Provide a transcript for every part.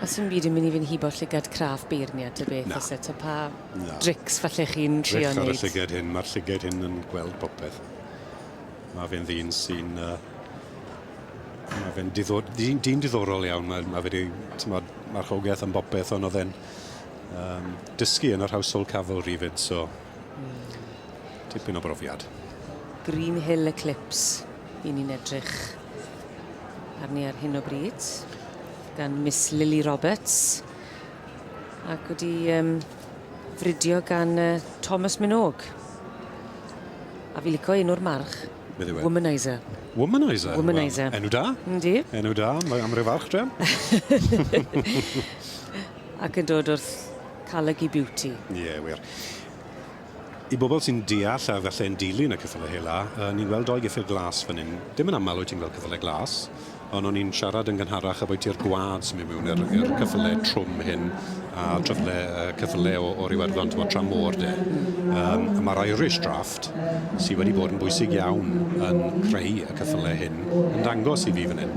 A sim byd yn mynd i fynd hibo llygad craff beirniad ta beth o's e? Ta pa drics falle chi'n trio Drych ar y neud? llyged hyn, mae'r llyged hyn yn gweld popeth. Mae fe'n ddyn sy'n... Uh, mae fe'n diddor, dyn, dyn diddorol iawn. Mae, mae fe wedi, t'mod, marchogaeth am bopeth, ond oedd e'n um, dysgu yn yr Household Cavalry fyd, so tipyn o brofiad. Green Hill Eclipse, i ni'n edrych arni ar hyn o bryd, gan Miss Lily Roberts, ac wedi um, fridio gan uh, Thomas Minogue. A fi lico enw'r march. Beth yw e? Womanizer. Womanizer? Womanizer. Wel, enw da. Yndi. Enw da, mae am ryw farch, druan. Ac yn dod wrth Callaghy Beauty. Ie, yeah, wir. I bobl sy'n deall a falle yn dilyn y ceffylau hela, uh, ni'n gweld doi geffyl glas fan hyn. Dim yn aml wyt ti'n gweld ceffylau glas, ond o'n i'n siarad yn gynharach aboiti'r gwad sy'n mynd mewn i'r i'r ceffylau trwm hyn a tryfle, uh, ceffylau o, o'r Iwerddon, ti'n tra môr de. Um, Mae'r Irish Draft, sydd wedi bod yn bwysig iawn yn creu y ceffylau hyn, yn dangos i fi fan hyn.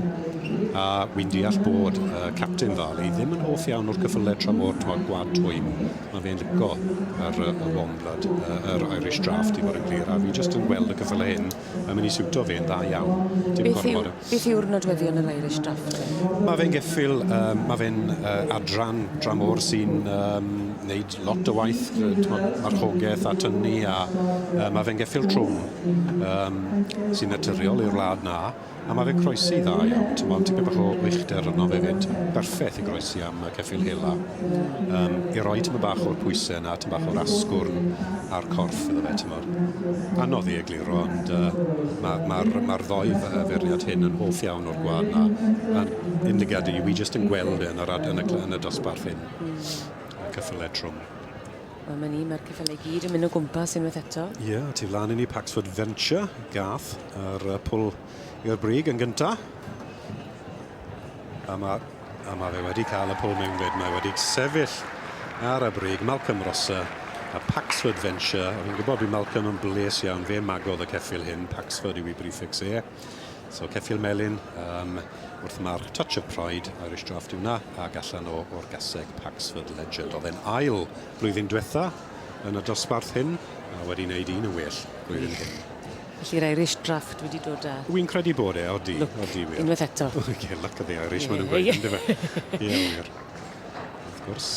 A wi'n deall bod uh, Captain Varley ddim yn hoff iawn o'r ceffylau tramor, t'mod, gwad twym. Mae fe'n lico yr, y warm blood, yr Irish Draft i fod yn glir, a fi jyst yn gweld y ceffylau hyn yn mynd i siwto fe'n dda iawn. Dim Beth yw, gormod o... beth yw'r nodweddion yr Irish Draft te? Mae fe'n geffyl, um, mae fe'n uh, adran dramor sy'n um, neud lot o waith, t'mod, marchogaeth a tynnu, a uh, mae fe'n geffyl trwm um, sy'n naturiol i'r wlad na. A mae fe'n croesi dda iawn, t'mod, tipyn bach o uchder arno fe 'fyd. Berffeth i groesi am y ceffyl hela. Um, I roi tymed bach o'r pwysau yna, tymed bach o'r asgwrn a'r corff iddo fe, t'mod. Anodd i egluro, ond uh, mae'r ma, ma, ma ddoi feirniad hyn yn hoff iawn o'r gwlad na. A un lygad i, wi jyst yn gweld e yn yr, yn y, yn y dosbarth hyn. Y ceffylau trwm. Wel, 'ma ni, mae'r ceffylau i gyd yn mynd o gwmpas unwaith eto. Ie, yeah, tu flaen i ni Paxford Venture, gath yr uh, pwl i'r brig yn gynta. A mae, a mae fe wedi cael y pwl mewn fyd, mae wedi sefyll ar y brig, Malcolm Rosser a Paxford Venture. A fi'n gwybod bydd Malcolm yn bles iawn, fe magodd y ceffyl hyn, Paxford yw ei prefix e. So ceffyl melyn um, wrth march Touch of Pride, Irish Draft yw na, ac allan o, o'r gaseg Paxford Legend. Oedd e'n ail blwyddyn diwetha yn y dosbarth hyn, a wedi wneud un yn well blwyddyn hyn. Felly'r Irish Draft wedi dod â... Wy'n credu bod e, odi. Lwc, odi wir. Unwaith eto. Ie, luck of the Irish, yeah, maen nhw'n gweud, yeah. yndyfe? Ie, wir. Wrth gwrs.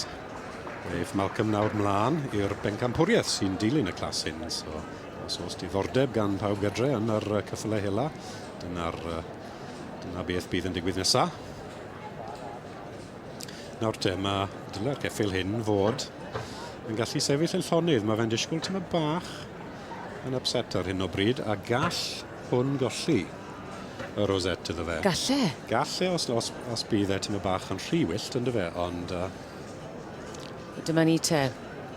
Eif Malcolm nawr mlaen i'r bencampwriaeth sy'n dilyn y clas hyn, so Os oes diddordeb gan pawb gadre yn yr ceffylau hela, dyna'r, dyna beth bydd yn digwydd nesa. Nawr te, mae dyla'r ceffyl hyn fod yn gallu sefyll yn llonydd. Mae fe'n disgwyl tyma bach yn upset ar hyn o bryd, a gall hwn golli y rosette iddo fe. Galle? Galle os, os, os bydd e tyma bach yn rhy wyllt, ynddo fe, ond... Dyma ni te,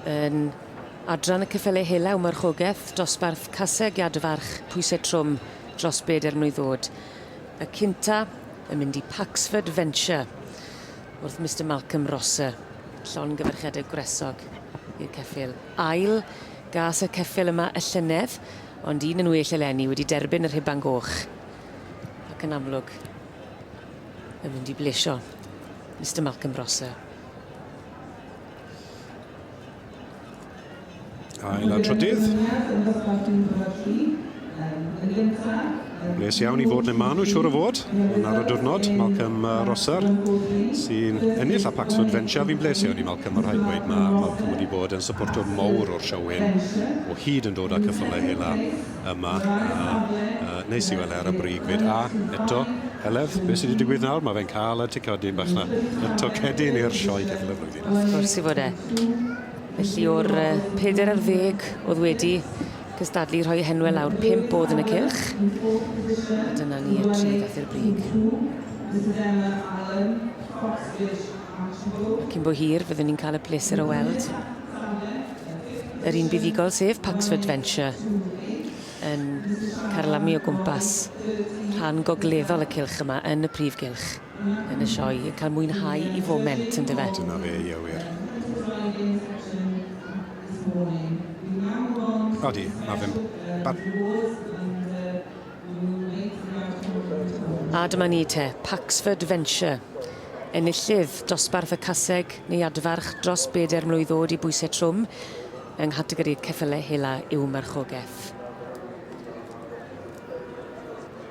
yn Adran y Ceffylau Hela yw marchogaeth, dosbarth caseg iadfarch, pwysau trwm dros bedair mlwydd oed. Y cynta yn mynd i Paxford Venture wrth Mister Malcolm Rosser. Llongyfarchiadau gwresog i'r ceffyl. Ail gas y ceffyl yma y llynedd, ond un yn well eleni wedi derbyn y rhuban goch. Ac yn amlwg yn mynd i blesio Mister Malcolm Rosser. Ail a trydydd. Bles iawn i fod le maen nhw, siŵr o fod, yn ar y diwrnod. Malcolm Rosser sy'n ennill a Paxford Venture. Fi'n bles iawn i Malcolm, mae rhaid gweud. Mae Malcolm wedi bod yn supportwr mawr o'r siow hyn, o hyd yn dod â cyffylau hela yma. Uh, neis i weld e ar y brig fyd. A eto, Heledd, beth sydd wedi digwydd nawr? Mae fe'n cael y ticodyn bach na, y tocedyn i'r sioe ceffyl y flwyddyn. Wrth gwrs i fod e. Felly o'r 40 oedd wedi cystadlu rhoi henwe lawr, 5 oedd yn y cylch. A dyna ni y tri ddath i'r brig. A cyn bo hir fyddwn ni'n cael y pleser o weld yr un buddugol sef Paxford Venture yn carlamu o gwmpas rhan gogleddol y cylch yma yn y prif gylch yn y sioe, yn cael mwynhau i foment yn dyfe? Dyna fe, ie wir. Odi, mae fe'n... A dyma ni te, Paxford Venture. Enillydd dosbarth y caseg neu adfarch dros bedair mlwydd oed i bwysau trwm yng nghategori ceffylau hela yw marchogaeth.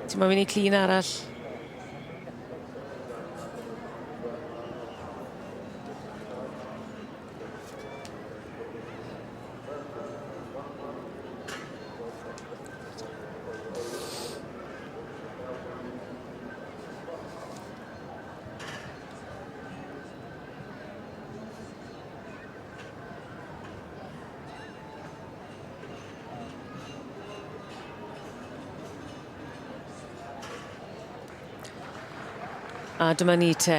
Ti'n moyn mynd i clun arall? A dyma ni te,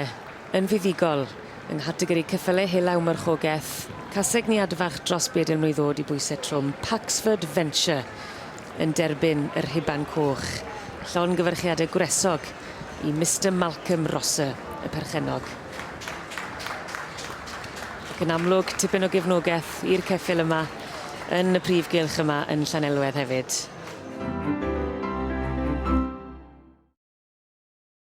yn fuddugol, yng nghategori ceffyle hela marchogeth, caseg ni adfach dros bedair mlwydd oed i bwysau trwm, Paxford Venture yn derbyn yr rhuban coch. Llongyfarchiadau gwresog i Mister Malcolm Rosser, y perchennog. Ac yn amlwg, tipyn o gefnogaeth i'r ceffyl yma yn y prif gylch yma yn Llanelwedd hefyd.